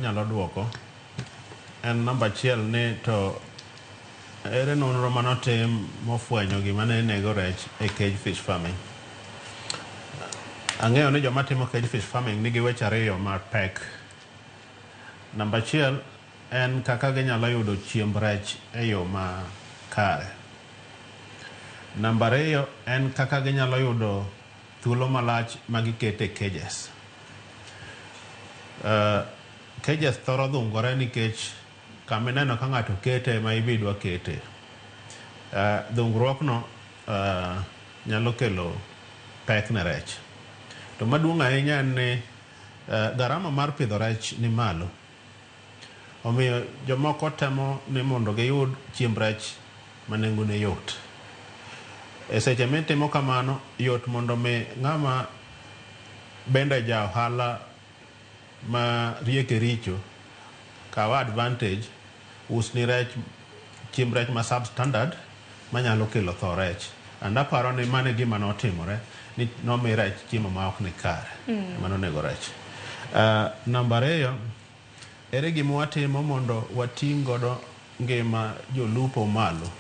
Anyalo duoko en namba achiel ni to ere nonro manotim mofwenyo gima ne nego rech e cage fish farming. Ang'eyo ni joma timo cage fish farming nigi weche ariyo mapek. Namba achiel en kaka ginyalo yudo chiemb rech e yo ma kare. Namba ariyo en kaka ginyalo yudo thuolo malach ma gikete cages. Cages thoro dhungore nikech kama ineno ka ng'ato kete ema ibe idwa kete. Dhungruokno nyalo kelo pek ne rech. To maduong' ahinya en ni garama mar pidho rech ni malo. Omiyo jomoko temo ni mondo giyud chiemb rech ma nengone yot. E seche mitimo kamano, yot mondo mi ng'ama bende ja ohala ma rieke richo kaw advantage usni rech chiemb rech ma substandard manyalo kelo tho rech. And aparo ni mano e gima notimore ni nomi rech chiemo ma ok ni kare mano onego rech. Namba ariyo, ere gima watimo mondo wating' godo ngima jolupo malo?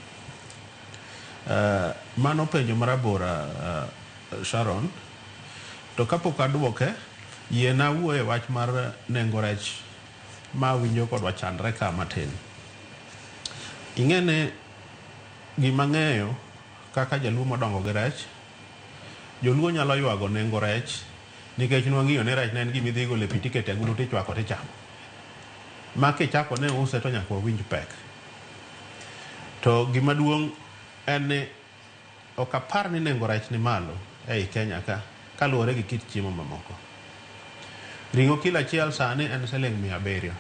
Mano penjo marabora, Sharon. To kapok aduoke, yiena awuo e wach mar nengo rech ma awinjo kodwa chandre ka matin. Ing'e ni gima ang'eyo kaka jaluo modongo gi rech, joluo nyalo ywago nengo rech nikech nwang'iyo ni rech ne en gima idhi golo e pi tikete e agulu tichwako tichamo. Ma kichako ne use to nyaka wawinj pek. To gima duong' en ni ok apar ni nengo rech ni malo ei Kenya ka kaluwore gi kit chiemo mamoko. Ring'o kilo achiel sani en siling 700.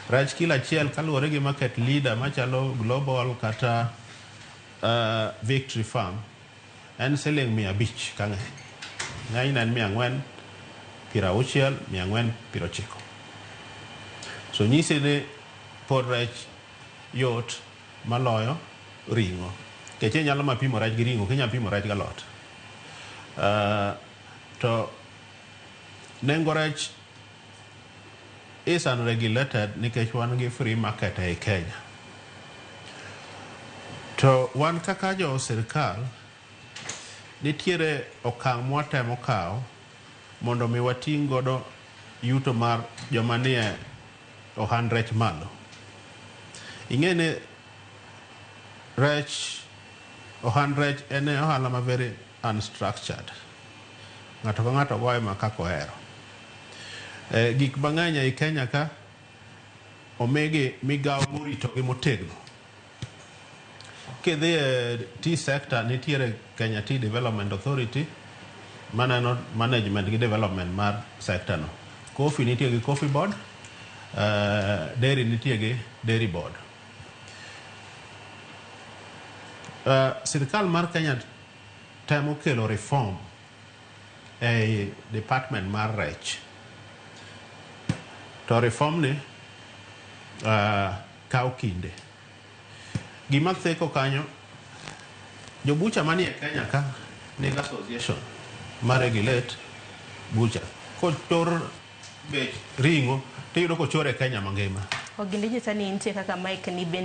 Rech kilo achiel kaluwore gi market leader machalo Global kata Victory Farm en siling 500 ka ng'eny. Ng'enyne en 460, 490. So nyisi ni pod rech yot maloyo ring'o. Nikech inyalo ma pimo rech gi ring'o, ok inyal pimo rech gi alot. To nengo rech is unregulated nikech wan gi free market ei Kenya. To wan kaka jo sirkal, nitiere okang' mwatemo kawo mondo mi wating' godo yuto mar joma nie ohand rech malo. Ing'e ni rech, ohand rech en ohala ma very unstructured. Ng'ato ka ng'ato goye ma kaka ohero. Gik mang'eny ei Kenya ka omigi migawo moritogi motegno. Kidhi e tea sector nitiere Kenya Tea Development Authority maneno management gi development mar sector no. Coffee nitie gi Coffee Board, dairy nitie gi Dairy Board. Sirkal mar Kenya temo kelo reform ei department mar rech. To reform ni kawo kinde. Gima theko kanyo, jobucha manie Kenya ka nigi association ma regulate bucha. Kochor bech ring'o tiyudo kochor e Kenya mangima. Oginde nyisa ni nitie kaka Mike ni bende.